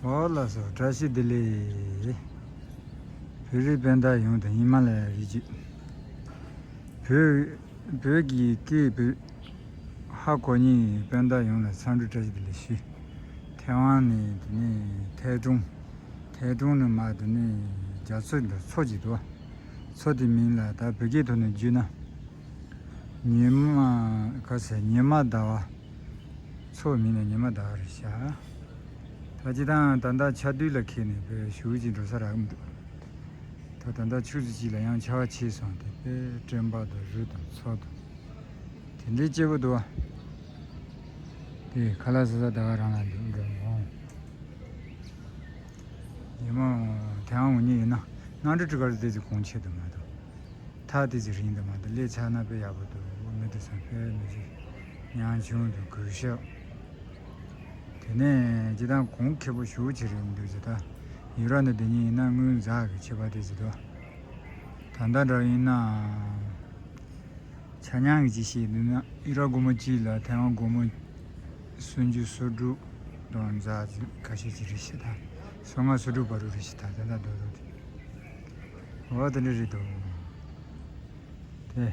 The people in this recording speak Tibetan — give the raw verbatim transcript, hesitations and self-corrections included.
ཨོ་ལགས་སོ། བཀྲ་ཤིས་བདེ་ལེགས། བོད་རིགས་སྤུན་ཟླ་ཡོངས་དང་ཧི་མ་ལ་ཡའི་རི་རྒྱུད། བོད་བོད་ཀྱི་སྐད་བོད། ཧ་གོ་མཁན་སྤུན་ཟླ་ཡོངས་ལ་འཚམས་འདྲི་བཀྲ་ཤིས་བདེ་ལེགས་ཞུ། ཐའེ་ཝན་ནས་དེ་ནས་ཐའེ་ཀྲུང་། ཐའེ་ཀྲུང་ནས་མར་དེ་ནས་རྒྱ་མཚོ་འདི་མཚོ་གཅིག་འདུག་མཚོ་དེའི་མིང་ལ་ད་བོད་སྐད་ཐོག་ནས་བརྗོད་ན། ཉི་མ། ག་ཟེར། ཉི་མ་ཟླ་བ། མཚོའི་མིང་ལ་ཉི་མ་ཟླ་བ་རེད་ཤག་ད་སྤྱིར་བཏང་ད་ལྟ་ཆར་དུས་ལ་འཁེལ་ནས་དཔེ་ཞེ་པོ་ཅིག་འགྲོ་ས་རག་གི་མི་འདུག་ད་ད་ལྟ་ཆུ་ཚོད་གཅིག་ལ་ཡང་ཆར་པ་ཆད་སོང་སྟེ། དཔེ་སྤྲིན་པ་དང་རི་དང་མཚོ་དང་དེ་འདྲའི་སྐྱིད་པོ་འདུག་བ། དེ་ཁ་ལག་ཟ་ས་ད་ག་རང་ལ་འདུག་འགྲོ་འོང་། ཉི་མ་ཐའེ་ཝན་འོང་མཁན་ཡིན་ན། གནམ་གྲུ་ཁྲི་ཁར་དེ་ཚོ་གོང་ཆེ་དུ་མ་གཏོགས། ཐག་དེ་ཚོ་རིང་དུ་མ་གཏོགས། སླེབས་ཚར་ན་དཔེ་ཡག་པོ་འདུག་མི་དེ་ཚོ་དཔེ་མི་ཚེ་ཉམ་ཆུང་དང་གུས་ཞབས། དེ་ནས་སྤྱིར་བཏང་གོང་ཁེ་པོ་ཞེ་པོ་ཅིག་རེད་འདུག་ཟེར། ད་ཡུ་རོབ་ནས་སྡོད་མཁན་ཡིན་ན་དངུལ་འཛག་གི་ཁྱད་པར་དེ་ཚོ་འདུག་ད་ལྟ་འདྲ་ཡིན་ན། ཆ་མཉམ་གྱི་ཅིག་བཤད་འདུག་ན། ཡུ་རོབ་སྒོར་མོ་གཅིག་ལ་ཐའེ་ཝན་སྒོར་མོ་སུམ་ཅུ་སོ་དྲུག་དང་ཙམ་ཅིག་ཁ་ཤས་ཅིག་རེད་ཤག་ད་སོ་ལྔ་སོ་དྲུག་བར་དུ་རེད་ཤག་ད་ད་ལྟ་རྡོག་རྡོག་དེ། འོ་དེ་འདྲ་རེད་འདུག་དེ།